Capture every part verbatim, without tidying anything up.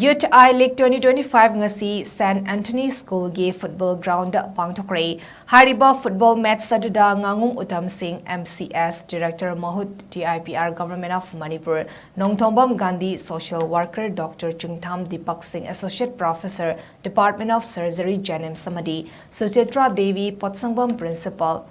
Youth I League twenty twenty-five ꯉꯁꯤ Saint Anthony Schoolꯒꯤ football groundꯗ ꯄꯥꯡꯊꯣꯛꯈ꯭ꯔꯦ꯫ ꯍꯥꯏꯔꯤꯕ football match ꯑꯗꯨꯗ ꯉꯥꯉꯨꯝ ꯎꯇꯝ ꯁꯤꯡ, M C S Director ꯃꯍꯨꯠ, D I P R Government of Manipur, Nongthombam Gandhi Social Worker, Doctor ꯆꯤꯡꯊꯥꯝ Deepak ꯁꯤꯡ Associate Professor, Department of Surgery, JNIMS ꯑꯃꯗꯤ ꯁꯨꯆꯤꯇ꯭ꯔꯥ Devi ꯄꯣꯠꯁꯪꯕꯝ Principal,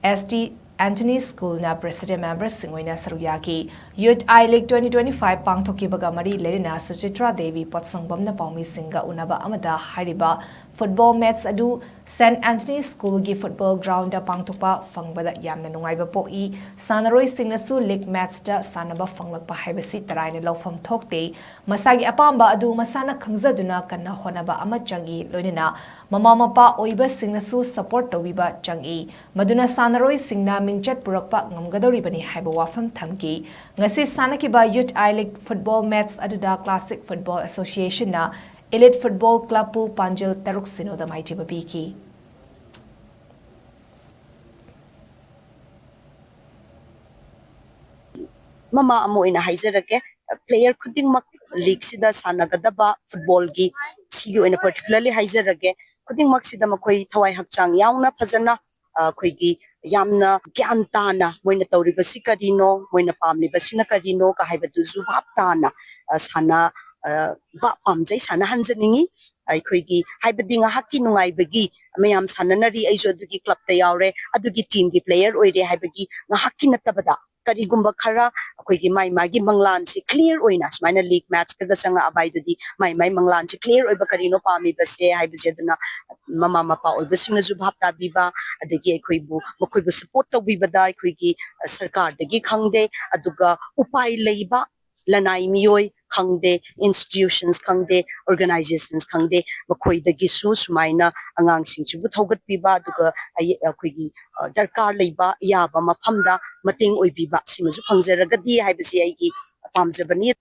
S T Anthony Schoolꯅ President Memberꯁꯤꯡ ꯑꯣꯏꯅ ꯁꯔꯨꯛ ꯌꯥꯈꯤ꯫ Youth I League twenty twenty-five ꯄꯥꯡꯊꯣꯛꯈꯤꯕꯒ ꯃꯔꯤ ꯂꯩꯅꯅ ꯁꯨꯆꯤꯇ꯭ꯔꯥ ꯗꯦꯕꯤ ꯄꯣꯠꯁꯪꯕꯝꯅ ꯄꯥꯎꯃꯤꯁꯤꯡꯒ ꯎꯅꯕ ꯑꯃꯗ ꯍꯥꯏꯔꯤꯕ football match ꯑꯗꯨ Saint Anthony Schoolꯒꯤ football groundꯗ ꯄꯥꯡꯊꯣꯛꯄ ꯐꯪꯕꯗ ꯌꯥꯝꯅ ꯅꯨꯡꯉꯥꯏꯕ ꯄꯣꯛꯏ꯫ ꯁꯥꯟꯅꯔꯣꯏꯁꯤꯡꯅꯁꯨ league matchꯇ ꯁꯥꯟꯅꯕ ꯐꯪꯂꯛꯄ ꯍꯥꯏꯕꯁꯤ ꯇꯔꯥꯏꯅ ꯂꯧꯐꯝ ꯊꯣꯛꯇꯦ꯫ ꯃꯁꯥꯒꯤ ꯑꯄꯥꯝꯕ ꯑꯗꯨ ꯃꯁꯥꯅ ꯈꯪꯖꯗꯨꯅ ꯀꯟꯅ ꯍꯣꯠꯅꯕ ꯑꯃ ꯆꯪꯏ꯫ ꯂꯣꯏꯅꯅ ꯃꯃꯥ ꯃꯄꯥ ꯑꯣꯏꯕꯁꯤꯡꯅꯁꯨ support ꯇꯧꯕꯤꯕ ꯆꯪꯏ꯫ ꯃꯗꯨꯅ ꯁꯥꯟꯅꯔꯣꯏꯁꯤꯡꯅ ꯃꯤꯡꯆꯠ ꯄꯨꯔꯛꯄ ꯉꯝꯒꯗꯧꯔꯤꯕꯅꯤ ꯍꯥꯏꯕ ꯋꯥꯐꯝ ꯊꯝꯈꯤ꯫ ꯉꯁꯤ ꯁꯥꯟꯅꯈꯤꯕ Youth I League football match ꯑꯗꯨꯗ Classic Football Associationꯅ Elite Football Clubꯄꯨ ꯄꯥꯟꯖꯤꯜ ꯇꯔꯨꯛ ꯁꯤꯅꯣꯗ ꯃꯥꯏꯊꯤꯕ ꯄꯤꯈꯤ꯫ ꯃꯃꯥ ꯑꯃ ꯑꯣꯏꯅ ꯍꯥꯏꯖꯔꯒꯦ, player ꯈꯨꯗꯤꯡꯃꯛ leagueꯁꯤꯗ ꯁꯥꯟꯅꯒꯗꯕ footballꯒꯤ, ꯁꯤꯒꯤ ꯑꯣꯏꯅ particularly ꯍꯥꯏꯖꯔꯒꯦ, ꯈꯨꯗꯤꯡꯃꯛꯁꯤꯗ ꯃꯈꯣꯏ ꯊꯋꯥꯏ ꯍꯛꯆꯥꯡ ꯌꯥꯎꯅ ꯐꯖꯅ, ꯑ, ꯑꯩꯈꯣꯏꯒꯤ ꯌꯥꯝꯅ ꯒ꯭ꯌꯥꯟ ꯇꯥꯅ ꯃꯣꯏꯅ ꯇꯧꯔꯤꯕꯁꯤ ꯀꯔꯤꯅꯣ, ꯃꯣꯏꯅ ꯄꯥꯝꯂꯤꯕꯁꯤꯅ ꯀꯔꯤꯅꯣ ꯀ ꯍꯥꯏꯕꯗꯨꯁꯨ ꯚꯥꯞ ꯇꯥꯅ, ꯑ, ꯁꯥꯟꯅ-, ꯑ, ꯕ ꯄꯥꯝꯖꯩ, ꯁꯥꯟꯅꯍꯟꯖꯅꯤꯡꯉꯤ꯫ ꯑꯩꯈꯣꯏꯒꯤ, ꯍꯥꯏꯕꯗꯤ ꯉꯥꯏꯍꯥꯛꯀꯤ ꯅꯨꯡꯉꯥꯏꯕꯒꯤ, ꯃꯌꯥꯝ ꯁꯥꯟꯅꯅꯔꯤ, ꯑꯩꯁꯨ ꯑꯗꯨꯒꯤ clubꯇ ꯌꯥꯎꯔꯦ, ꯑꯗꯨꯒꯤ teamꯒꯤ player ꯑꯣꯏꯔꯦ ꯍꯥꯏꯕꯒꯤ ꯉꯥꯏꯍꯥꯛꯀꯤ ꯅꯠꯇꯕꯗ, ꯀꯔꯤꯒꯨꯝꯕ ꯈꯔ ꯑꯩꯈꯣꯏꯒꯤ ꯃꯥꯏ ꯃꯥꯒꯤ ꯃꯪꯂꯥꯟꯁꯤ clear ꯑꯣꯏꯅ, ꯁꯨꯃꯥꯏꯅ league matchꯇꯒ ꯆꯪꯉꯛꯑꯕ ꯍꯥꯏꯗꯨꯗꯤ ꯃꯥꯏ ꯃꯥꯏ ꯃꯪꯂꯥꯟꯁꯤ clear ꯑꯣꯏꯕ ꯀꯔꯤꯅꯣ ꯄꯥꯝꯃꯤꯕꯁꯦ ꯍꯥꯏꯕꯁꯦ, ꯑꯗꯨꯅ ꯃꯃꯥ ꯃꯄꯥ ꯑꯣꯏꯕꯁꯤꯡꯅꯁꯨ ꯚꯥꯞ ꯇꯥꯕꯤꯕ, ꯑꯗꯒꯤ ꯑꯩꯈꯣꯏꯕꯨ, ꯃꯈꯣꯏꯕꯨ support ꯇꯧꯕꯤꯕꯗ ꯑꯩꯈꯣꯏꯒꯤ, ꯑ, ꯁꯔꯀꯥꯔꯗꯒꯤ ꯈꯪꯗꯦ, ꯑꯗꯨꯒ ꯎꯄꯥꯏ ꯂꯩꯕ ꯂꯅꯥꯏ ꯃꯤꯑꯣꯏ ꯈꯪꯗꯦ, institutions ꯈꯪꯗꯦ, organizations ꯈꯪꯗꯦ, ꯃꯈꯣꯏꯗꯒꯤꯁꯨ ꯁꯨꯃꯥꯏꯅ ꯑꯉꯥꯡꯁꯤꯡꯁꯤꯕꯨ ꯊꯧꯒꯠꯄꯤꯕ, ꯑꯗꯨꯒ ꯑꯩ-, ꯑꯩꯈꯣꯏꯒꯤ, ꯑ, ꯗꯔꯀꯥꯔ ꯂꯩꯕ ꯌꯥꯕ ꯃꯐꯝꯗ ꯃꯇꯦꯡ ꯑꯣꯏꯕꯤꯕ, ꯁꯤꯃꯁꯨ ꯐꯪꯖꯔꯒꯗꯤ ꯍꯥꯏꯕꯁꯤ ꯑꯩꯒꯤ ꯄꯥꯝꯖꯕꯅꯤ꯫